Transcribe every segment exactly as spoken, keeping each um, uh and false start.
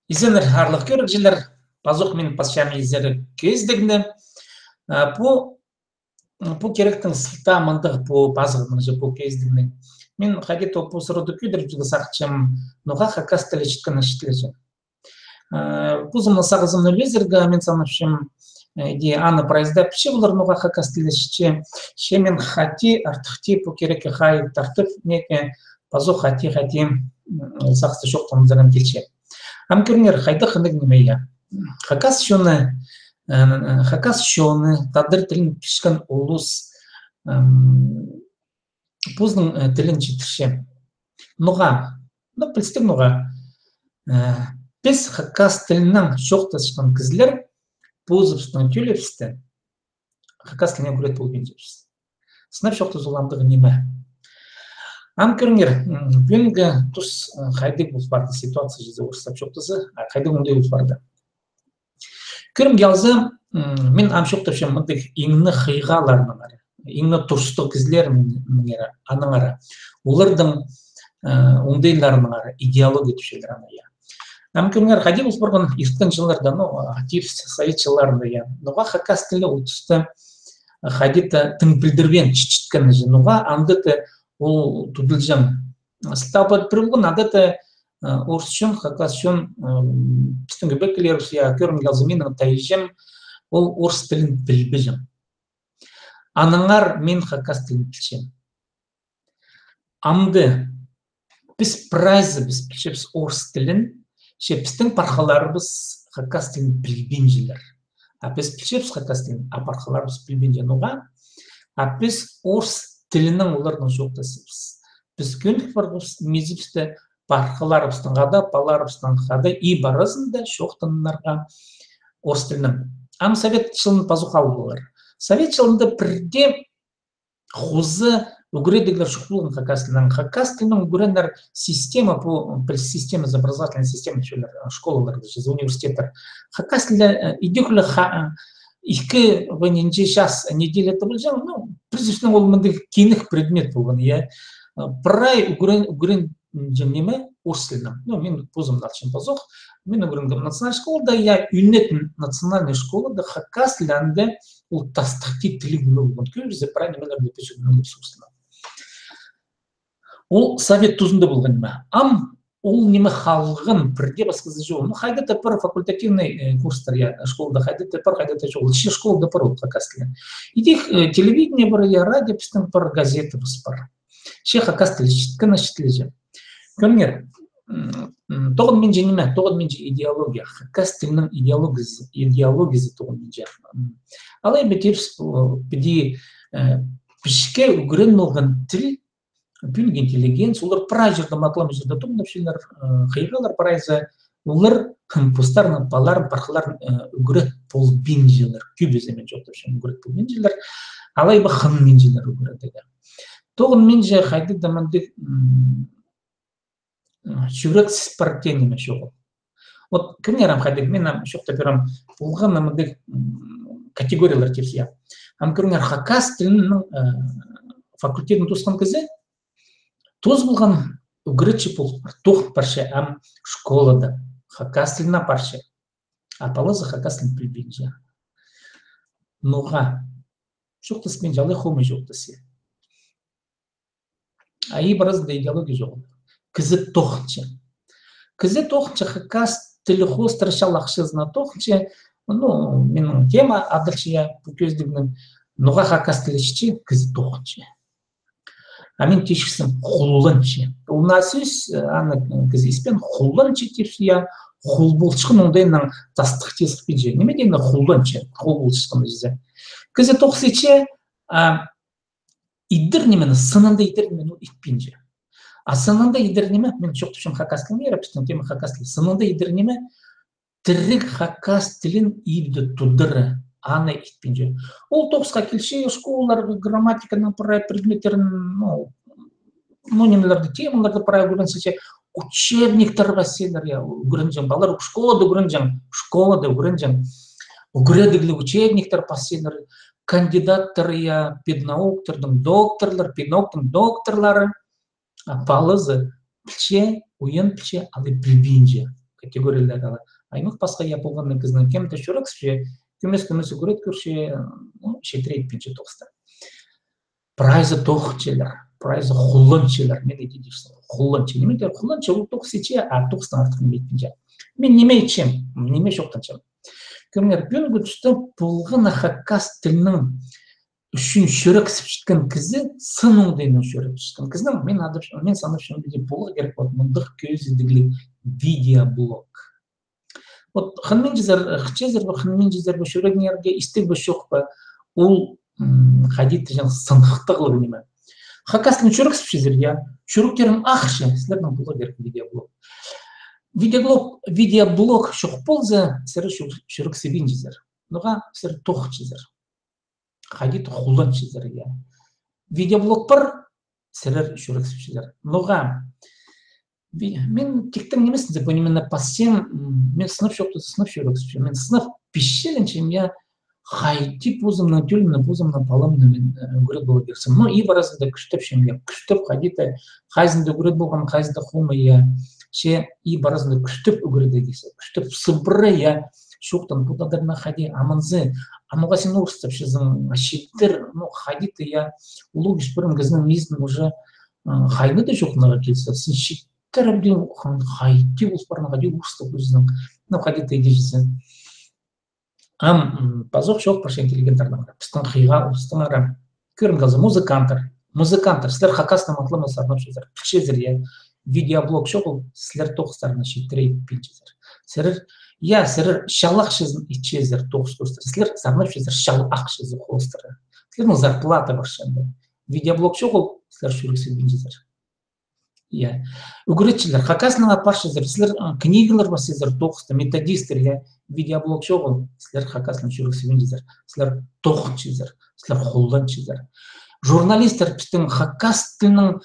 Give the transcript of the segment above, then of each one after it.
Изеннер, аарлығ кӧрігҷілер, пазох мин пасчам изерге кӧзідігні. А, пу, пу киректің сылтаа мындағ, пу пазығның же, пу кӧзідігнің. Мин хайди-да пу сурығды кӧдіріп чыыларға сағынчам, ноға хакас тілі читкеннең читілче. Э, позымның сағызымны ӱлезерге, мин санапчам, э, иди аны прайзы даа пілче полар, ноға хакас тілі читче, че мин хати, артых тее пу кирекке хайығ тартып, неке, пазох хати, хати, м, сағысты чоохтанзарым килче. Ам кӧріңер, хайдағ хынығ ниме, я. Хакас чоны, э, хакас чоны, тадар тілін пілчеткен улус, м, позының, э, тілін читірче. Ноға? Ну, пілістіг ноға. Э, піс хакас тілінең чоохтасчатхан кізілер позыбыстың тӧлебісті хакас тіліне ӱгрет полбинчабыс. Сынап чоохтаза, ол андағ ниме. Ам кӧріңер, м, пӱӱнгі тус, э, хайдағ пол парды ситуация чізе, орыстап чоохтаза, а хайдағ оңдай пол парды. Кӧрімге алза, м, мин ам чоохтапчам мындағ иң не хыйғаларынаңар, иң не турыстығ кізілер мин-, мынаңар, аннаңар. Олардың, э, оңдайларынаңар, идеология тіпчелер аны, я. Ам кӧріңер, хайди пол парған ирткен чылларда, ну, а, тип совет чылларында, я. Ноға хакас тілі ол туста хайди-да тың пілдірбеен чит-, читкені же. Ноға анда-да ол тудылҷаң. Сылтаа пір полған, анда-да, э, орыс чон, хакас чон, э, пістің ӧбекелерібіс, я, кӧрімге алза, минің тайҷам, ол орыс тілін пілбеҷең. Аннаңар мин хакас тілін пілчем. Амды піс прайзыбыс пілчебіс орыс тілін, че пістің пархаларыбыс хакас тілін пілбинчелер. А піс пілчебіс хакас тілін, а пархаларыбыс пілбинче. Ноға? А піс орыс тілінең оларнаң чоохтасчабыс. Піс кӧнік парғабыс мизібісті пархаларыбыстаң хада, палаларыбыстаң хада, и паразында чоохтанарға орыс тілінең. Ам совет чылын пазох ал полар. Совет чылында пірдее хоза ӱгредіглер чох полған хакас тілінең. Хакас тілінең ӱгренер система, пу, піл-, системазы, образовательная система, чӧлер, э, школаларда же, университеттер. Хакас тілі, э, идӧк ле ха-, э, ікі ве нинҷе час неделяда полҷаң, ну, пір сӧснең ол мындағ кинек предмет полған, я. Э, прай ӱгрен-, ӱгрен-, ниме, орыс тілінең. Ну, мин позымны алчам пазох, мин ӱгренгем национальный школада, я, ӱнетін национальный школада хакас тілі анда ол тастыхти тіл ниме полған. Кӧбізі прай нимелерні піс ӱгренгебіс орыс тілінең. Ол совет тузында полған ниме. Ам ол ниме халған, пірдее пасхазы чоғыл. Ну, хайда-да пар факультативный, э, курстар, я, школада хайда-да пар, хайда-да чоғыл. Че школада пар ол хакас тілі. Идӧк, э, телевидение пар, я, радио пістің пар, газетабыс пар. Че хакас тілі читкеннең читілче. Кӧріңер, м, м, тоғынминча ниме, тоғынминча идеология. Хакас тілінің идеологиязы, идеологиязы тоғынминча. М. Алай ба тирбіс, о, піди, э, пічікке ӱгрен полған тіл, пӱӱнгі интеллигенция, олар прай чирде, матлам чирде тоғынчалар, э, хыйғалар прайзы, олар, хм, постарының палаларын, пархаларын, э, ӱгрет полбинчалар. Кӧбізі, мин чоохтапчам, ӱгрет полбинчалар. Алай ба хынминчалар ӱгредерге. Тоғынминча хайди-да мындағ, м, чӱрексіс пар тее ниме чоғыл. Вот, кӧріңер, ам хайдағ, мин ам чоохтап пирем, полған ам мындағ, м, категориялар тирбіс, я. Ам кӧріңер, хакас тілінің, э, факультетін тоосхан кізі тоос полған, ӱгретчі пол пар, тоғын парча ам школада, хакас тілін апарча. А палазы хакас тілін пілбинче. Ноға? Чоохтаспинча, алай хомай чоохтасча. А и пір азында идеология чоғыл. Кізі тоғынча. Кізі тоғынча, хакас тілі хоостыра чал ахчазына тоғынча. Ну, минің тема адалча, я, пу кӧзідігнің. Ноға хакас тілі читче, кізі тоғынча. А мин тіпчем, хулланча. Ол наа сӧс, э, аны, э, кізі испеен, хулланча тирбіс, я, хул полчатхан оңдайнаң тастыхти сыхпинча. Ниме теен хулланча, хул полчатхан чізе. Кізі тоғыс итче, а, идер нимені, сынында идер нимені ол итпинче. А сынында идер ниме, мин чоохтапчам хакас тілінең, я, пістің тема хакас тілі. Сынында идер ниме, тіріг хакас тілін ибде тудары, аны итпинче. Ол тоғысха килче, школаларға грамматиканың прай предметтерін, ну, ну, нимелерді, темаларды прай ӱгренче, учебниктер пасчалар, я, ӱгренҷең. Палалар школада ӱгренҷең, школада ӱгренҷең. Ӱгредігліг учебниктер пасчалар, кандидаттар, я, педнауктарның докторлар, педнауктың докторлары, а палазы пілче, уян пілче, алай пілбинче. категориялар ала. Аймах пасха, я, полған на кізінің кем-де чӱрексіпче, кӧмес-кӧмес ӱгрет кӧрче, ну, читіре итпинче тоғыста. Прайзы тоғынчалар, прайзы хулланчалар, мин иди дирзім. Хулланча. Ниме дее хулланча, ол тоғыс итче, а тоғыстаң артых ниме итпинче. Мин ниме итчем, ниме чоохтанчам. Кӧріңер, пӱӱнгі туста полған на хакас тілінің ӱчӱн чӱрексіпчеткен кізі, сын оңдайнаң чӱрексіпчеткен кізінің, мин адап, мин санапчам, піди поларға кирек вот мындағ кӧзідігліг видеоблог. Вот хынминчезер, хынчазар ба, хынминчазар ба, чӱрегіңерге истіг бе, чох па, ол, м, хайди тіҷең, сыныхтығлығ ниме. Хакас тілінең чӱрексіпчезер, я, чӱректерің ағырча, сірернің поларға кирек видеоблог. Видеоблог, видеоблог чох полза, сірер чӱр-, чӱрексібинчезер. Ноға? Сірер тоғынчазар. Хайди-да хулланчазар, я. Видеоблог пар, сірер чӱрексіпчезер. Ноға? Ви-, мин тиктең нимес, тіп, именно пасчам, м, мин сынап чоохтап, сынап чӱрексіпчем. Мин сынап пичелленчем, я, хайди позымның тӧлімні, позымның паламны мин, э, ӱгрет поларға кирексім. Но и пу аразында кӱстепчем, я, кӱстеп хайди-да, хайзында ӱгрет полғам, хайзында хомай, я. Че и пу аразында кӱстеп ӱгрет кізі, кӱстеп сыбыра, я, чоохтан пу тадарны хайди амынзы. А ноға син орыстапчазың, читер, ну, хайди-да, я, улуғ кӱс пирген кізінің мизін уже, ы, хайны даа чоохтанарға килзе, син читер, піди, хан-, хайди ол парған, хайди орыстап кӧзідең, ну, хайди-да идерзің. Ам, м, пазох чоох парча интеллигенттарнаң. Пістің хыйға, орыстаңар. Кӧрім килзе, музыканттар. Музыканттар, сірер хакаснаң матап ла сарнапчазар, пілчезер, я. Видеоблог чоғыл, сірер тоғыстарны читіре итпинчезер. Сірер, я, сірер чалахчазын итчезер, тоғыс кӧрістер. Сірер сарнапчазар чалахчазы хоостыра. Сірернің зарплата парча анда. Видеоблог чоғыл, сірер чӱрексібинчезер. Я. Ӱгретчілер, хакаснаң апарчазар, сірер, а, книгалар пасчазар, тоғыста, методисттер, я, видеоблог чоғыл, сірер хакаснаң чӱрексібинчезер, сірер тоғынчазар, сірер хулланчазар. Журналисттер, пістің хакас тілінің,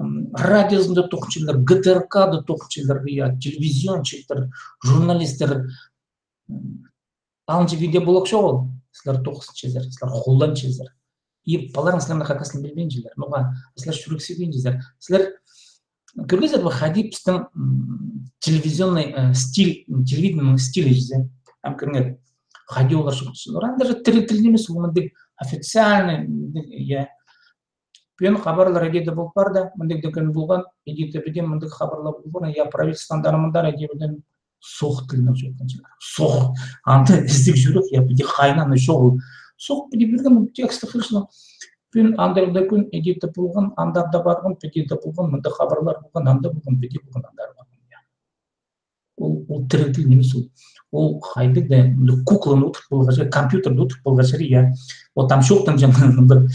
м, радиозында тоғынчалар, Г Т Р К-да тоғынчалар, я, телевизионщиктер, журналисттер, м, алынҷа видеоблог чоғыл, сірер тоғысчазар, сірер хулланчазар. И палаларың сірернің хакас тілін пілбинчелер. Ноға? Сірер чӱрексібинчезер. Сірер кӧргезер бе, хайди пістің, м, телевизионный, э, стиль, м, телевидениенің стилі чізе. Ам кӧріңер, хайди олар чоохтапчалар. Олар даже тіріг тіл нимес, ол мындағ официальный, мындағ, я, пӱӱн хабарлар иди-де пол парды, мындағ даа кӱн полған, иди-де піди мындағ хабарлар полған, я, правительствонаң андар, иди-де піди, сох тілнең чоохтанчалар. Сох. Анда ізіг чӱрек, я, піди хайнаны чоғыл. Сох піди пирген тексті хырчына. Пӱӱн андар даа кӱн, иди-де полған, андар даа парған, піди-де полған, мындағ хабарлар полған, анда полған, піди полған, андар парған, я. Ол, ол тіріг тіл нимес ол. Ол хайдағ даа, мындағ кукланы одыртып поларға чарир, компьютерді одыртып поларға чарир, я. Вот там чоохтанҷаң, мындағ,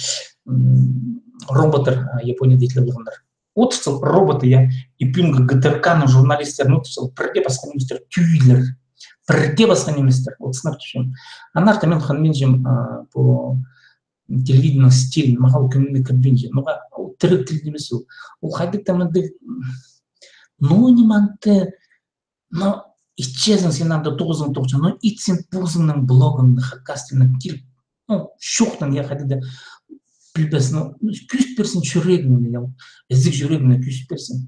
м, роботтар, а, Японияда итіліп алғаннар. Одыртсал роботты, я. И пӱӱнгі Г Т Р К-ның журналисттерін одыртсал, пірдее пасха ниместер, тӧӧйлер. Пірдее пасха ниместер. Вот сынап тіпчем. Аннаңар мин хынминчем, а, пу телевидениенің стилін, мағаа кӧңніме кірбинче. Ноға? Ол тіріг тіл нимес ол. Ол хайдағ-да мындағ, ну, ниме анда, но итчезің син анда тоғызың тоғынча, но ит син позыңның блогыңны хакас тілінең киліп, ну, чоохтан, я, хайди-да пілбес, ну, кӧзіт пирзің чӱрегіңні, я, ізіг чӱрегіңні кӧзіт пирзің.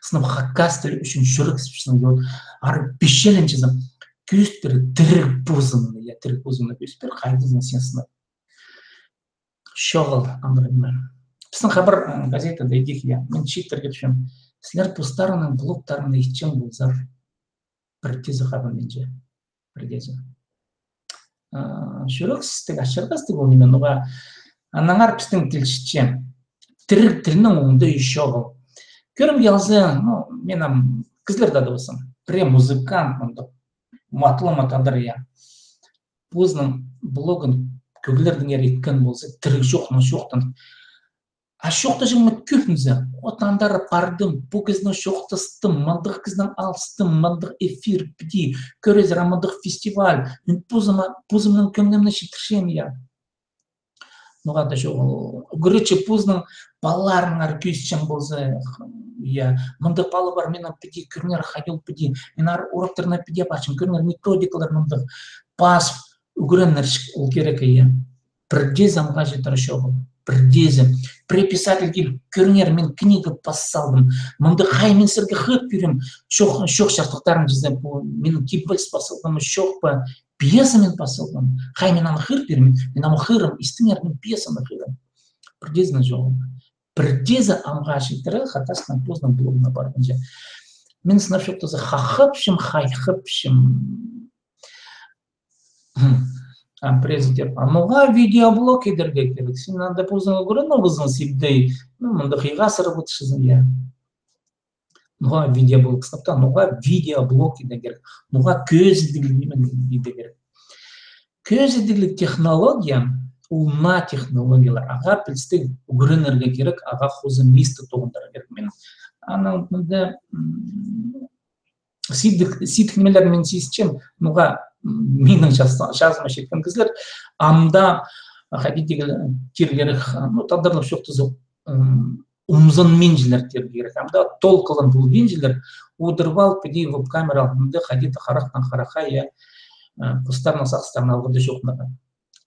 Сынап хакас тілі ӱчӱн чӱрексіпчезің, я, вот, ары пичелленчезің, кӧзіт пир тіріг позыңны, я, тіріг позыңны кӧзіт пир, хайдазың син сынап. Чоғыл, андағ ниме. Пістің «Хабар», м, газетада идӧк, я, мин чииттерге тіпчем. Сірер постарыңның блогтарыңны итчең ползар, пірдеезі хабарланча. Пірдеезі. А, чӱрексістіг, ачырғастығ ол ниме, ноға аннаңар пістің тіл чітче. Тіріг тілнің оңдайы чоғыл. Кӧрімге алза, ну, мин ам кізілерді адабаспын. Пірее музыкант мындағ. Матап ла матадыр, я. Позының блогын кӧглердеңер иткен полза, тіріг чоохтан, чоохтан. А чоохтаҷаң мындағ кӧп ниме. От андар пардым, пу кізінең чоохтастым, мындағ кізінең алыстым, мындағ эфир піди, кӧрезер, а мындағ фестиваль. Мин позыма, позымның кӧңнімні читірчем, я. Ноға даа чоғыл. Ӱгретчі позының палаларынаңар кӧзітчең полза, я, мындағ пала пар, минің піди, кӧріңер, хайди ол піди. Мин ар уроктарына піди апарчам, кӧріңер, методикалар мындағ. Пас, ӱгренерҷік ол кирек, я. Пірдеезі амға читіре чоғыл. Пірдеезі. Пірее писатель киліп: «Кӧріңер, мин книга пас салдым. Мында хай мин сірерге хығырып пирем. Чох, чох чардыхтарың чізе, пу минің кибеліс пас салғаным чох па? Пьеса мин пас салғам. Хай мин аны хығырып пирем, мин аны хығырам, истіңер, мин пьесаны хығырам». Пірдеезінің чоғыл. Пірдеезі амға читіре хакастың позының блогына парғанҷа. Мин сынап чоохтаза, хахапчам, хайхапчам. Ам пірдеезі тіп: «А ноға видеоблог идерге кирек? Син анда позың ӱгрен алғазың сибдей. Ну, мында хыйға сырып одырчазың, я». Ноға видеоблог, сынап та, ноға видеоблог идерге кирек? Ноға кӧзідігліг ниме идерге кирек? Кӧзідігліг технология, ол наа технологиялар. Ағаа пілістіг ӱгренерге кирек, ағаа хоза мисті тоғындырарға кирек. Мин аны мында, м, сидік, сидік нимелер мин сизінчем, ноға, м, минің час-, чазыма читкен кізілер, ам даа, хайди тирге кирек, ну, тадарлап чоохтаза, м, умзанминчалар тирге кирек. Ам даа толкалан полбинчалар, одырып алып, піди веб-камера алнында хайди-да харахтаң харахха, я, э, постарының сағыстарын аларға даа чоохтанарға.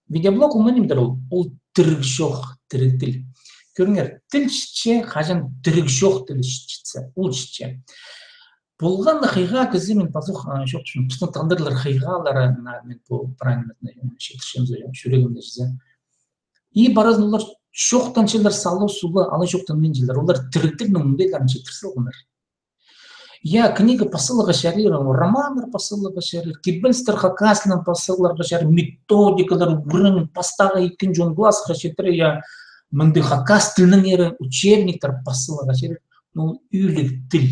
Видеоблог ол ниме дір ол? Ол тіріг чох, тіріг тіл. Кӧріңер, тіл чітче, хаҷан тіріг чох тіл чітче, ол чітче. Полған на хыйға кізі, мин пазох, а, чоохтапчам, пістің тандырлар хыйғалары, на, мин пу правильно читірчем, чӱрегімде чізе. И паразын олар чоохтанчалар сала-сула, алай чоохтанминчалар. Олар тіріг тілнің оңдайларын читір салғаннар. Я, книга пас саларға чарир, романнар пас саларға чарир, кибелістер хакас тілінең пас саларға чарир, методикалар, ӱгрен, пастағы, ікінҷі, он классха читіре, я, мындағ хакас тілінеңер учебниктер пас саларға чарир. Но ол ӱлӱк тіл.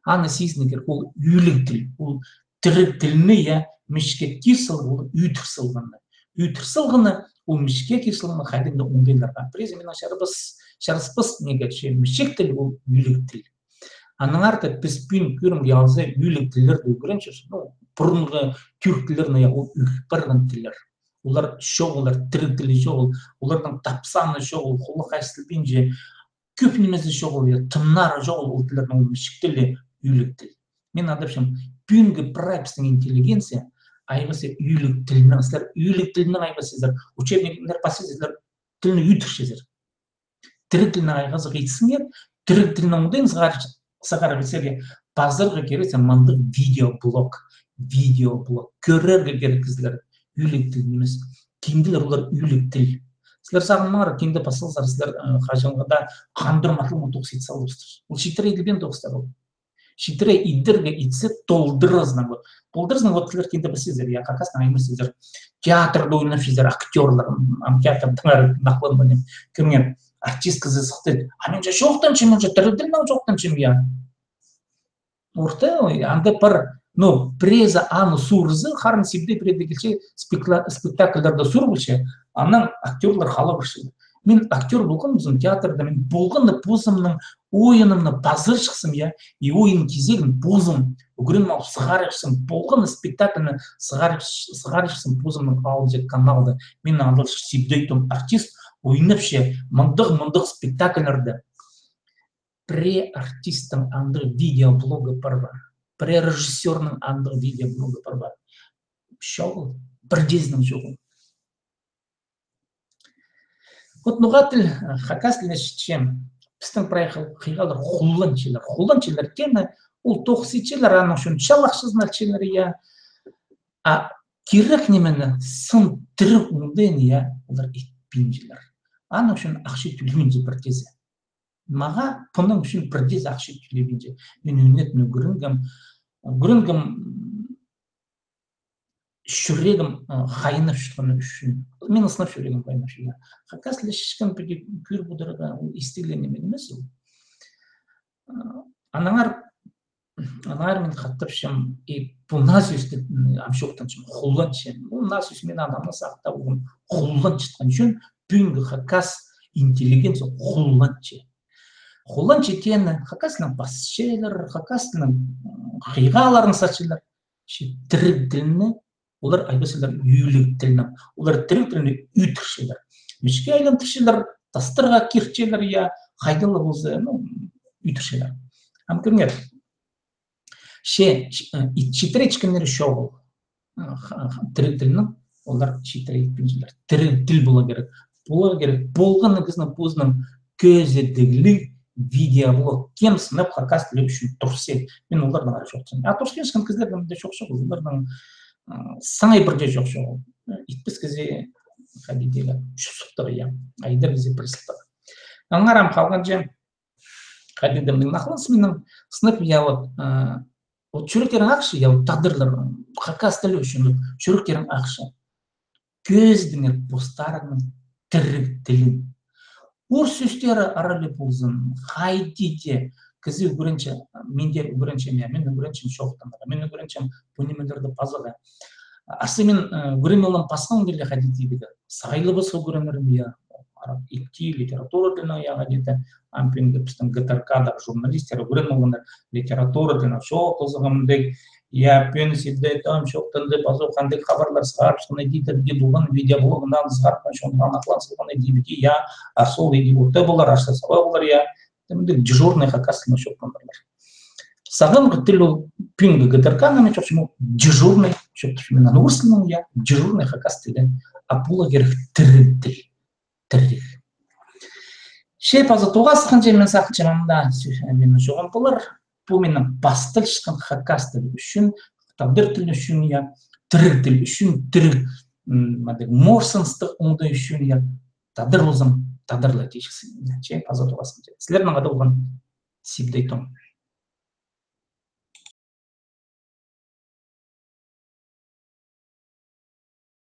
Аны сизінерге кирек, ол ӱлӱк тіл, ол тіріг тілні, я, мічікке кир салғаны, ол ӱдір салғаны. Ӱдір салғаны, ол мічікке кир салғаны, хайдағ-да оңдайларға. Пірдеезі минең чарабас, чараспас, неге че мічік тіл, ол ӱлӱк тіл. Аннаңар даа піс пӱӱн кӧрімге алза, ӱлӱк тіллерді ӱгренчебіс, ну, пурунғы тӱрк тіллеріне, я, ол ӱліп парған тіллер. Олар чоғыл, олар тіріг тілі чоғыл, оларның тапсаны чоғыл, ол хулах истілбинче, кӧп нимезі чоғыл, я, тыннары чоғыл ол тіллернің, ол мічік тілі, ӱлӱк тіл. Мин адапчам, пӱӱнгі прай пістің интеллигенция айғазы ӱлӱк тілнең, сірер ӱлӱк тілнең айғазызар, учебниктер пас салзар, тілні ӱдірчезер. Тіріг тілнең айғазығ итсеңер, тіріг тілнің оңдайын сығар-, сығарып итсерге, пазарға кирек мындағ видеоблог, видеоблог. Кӧрерге кирек кізілер, ӱлӱк тіл нимес. Кинделер олар ӱлӱк тіл. Сірер сағынмаңар, кинде пас салзар, сірер, э, хаҷанға даа хандыр матылығ тоғыс ит салыбыстыр. Ол читіре иділбеен тоғыстар ол. Читіре идерге итсе, толдыразынаң, вот. Толдыразынаң, вот, сірер кинде пас салзар, я, хакастаң аймас салзар. Театрда ойнапчазар актёрлар, ам театрдаңар нахланмаан, кӧріңер, артист кізі сыхты. А мин же чоохтанчам, мин же тіріг тілнең чоохтанчам, я. Орта, ой, анда пар, ну, пірдеезі аны суурза, харын сибдей пірдеезі килче, спекла-, спектакльлерде суурып алча, анаң актёрлар хала парча. Мин актёр полғам, позым театрда, мин полған на позымның ойынымны пазар чыхсам, я, и ойын кизегін позым ӱгреніп алып сығарчам, полған на спектакльні сығарчам, сығарчам позымның аудиоканалда. Мин андағ сибдей тон артист ойнапча мындағ, мындағ спектакльлерде. Пірее артисттің андағ видеоблогы пар ба? Пірее режиссёрның андағ видеоблогы пар ба? Чоғыл, пірдеезінің чоғыл. Вот ноға тіл, э, хакас тіліне чітче, пістің прай хый-, хыйғалар хулланчалар. Хулланчалар теені, ол тоғыс итчелер, аның ӱчӱн чалахчызын алчалар, я. А кирек нимені, сын тіріг оңдайын, я, олар итпинчелер. Аның ӱчӱн ахча тӧлебинче пірдеезі. Мағаа пуның ӱчӱн пірдеезі ахча тӧлебинче. Мин ӱнетін ӱгренгем, ӱгренгем, чӱрегім, э, хайнапчатханы ӱчӱн. Мин сынап чӱрегім хайнапча. Хакас тілі чіткен піди кӧріп одырарға, ол истігліг ниме нимес ол. Э, аннаңар, аннаңар мин хатапчам, и пу наа сӧсті, м, ам чоохтанчам, хулланча. Ол наа сӧс, мин аны ам на сағынып полғам, хулланчатхан чон, пӱӱнгі хакас интеллигенция хулланча. Хулланча теені хакас тілінең пасчалар, хакас тілінең, м, хыйғаларын сасчалар. Че тіріг тілні олар айғасчалар ӱлӱк тілнең. Олар тіріг тілні ӱдірчелер. Мічікке айландырчалар, тастарға кирчелер, я, хайда ла полза, ну, ӱдірчелер. Ам кӧріңер. Че, ч-, э, ит-, читіре итчеткеннері чоғыл. Э, х-, х-, тіріг тілнең олар читіре итпинчелер. Тіріг тіл поларға кирек. поларға кирек полған кізінің позының кӧзідігліг видеоблог. Кем сынап хакас тілі ӱчӱн турча. Мин оларнаң ара чоохтаам. А турчатхан кізілернең дее чоохтап, оларнаң, ы, саңай пірдее чоохтап. Итпес кізі хайди дее чӱс сылтағ, я. Айдар кізі пір сылтағ. Аннаңар ам халғанҷа, хайди дее мин нахланыс минің сынап, я, вот, ы, вот чӱректерің ахча, я, вот тадарлар, хакас тілі ӱчӱн, вот, чӱректерің ахча. Кӧзідіңер постарыңның тіріг тілін. Орыс сӧстері аралап ползын, хайди дее кізі ӱгренче, мин дее ӱгренчем, я, мин ӱгренчем чоохтанарға, мин ӱгренчем пу нимелерні пазарға. Арса мин, э, ӱгреніп алам пасха нимелерні, хайди дее, сағайлабасха ӱгренерім, я, араб, ибти, литература тілінең, я, хайди дее, ам пӱӱнгі пістің Г Т Р К-да журналистер ӱгреніп алғаннар литература тілінең чоохтазығ андағ, я, пӱӱн сибдей там чоохтанды, пазох андағ хабарлар сығарыбысхан, иди дее полған, видеоблогын сығарыбысхан, чонға нахлан салған, иди, иди, я, а сол иди орта полар, арса саба полар, я. Тимде дежурный хакас тілінең чоохтанарлар. Сағам тіл ол пӱӱнгі Г Т Р К-наң, мин чоохтапчам, ол дежурный, чоохтапчам мин аны орыс тілінең, я, дежурный хакас тілі. А поларға кирек тіріг тіл. Тіріг. Че паза тоғасханҷа, мин сағынчам, ам даа сӧ-, минің чоғым полар. Пу минің пасталчатхан хакас тілі ӱчӱн, тадар тілі ӱчӱн, я, тіріг тіл ӱчӱн, тіріг, м, мындағ морсаныстығ оңдай ӱчӱн, я, тадар ползаң, тадарлар тиҷексің. Че паза тоғасханҷа. Сірернең хада полған Сибдей Том.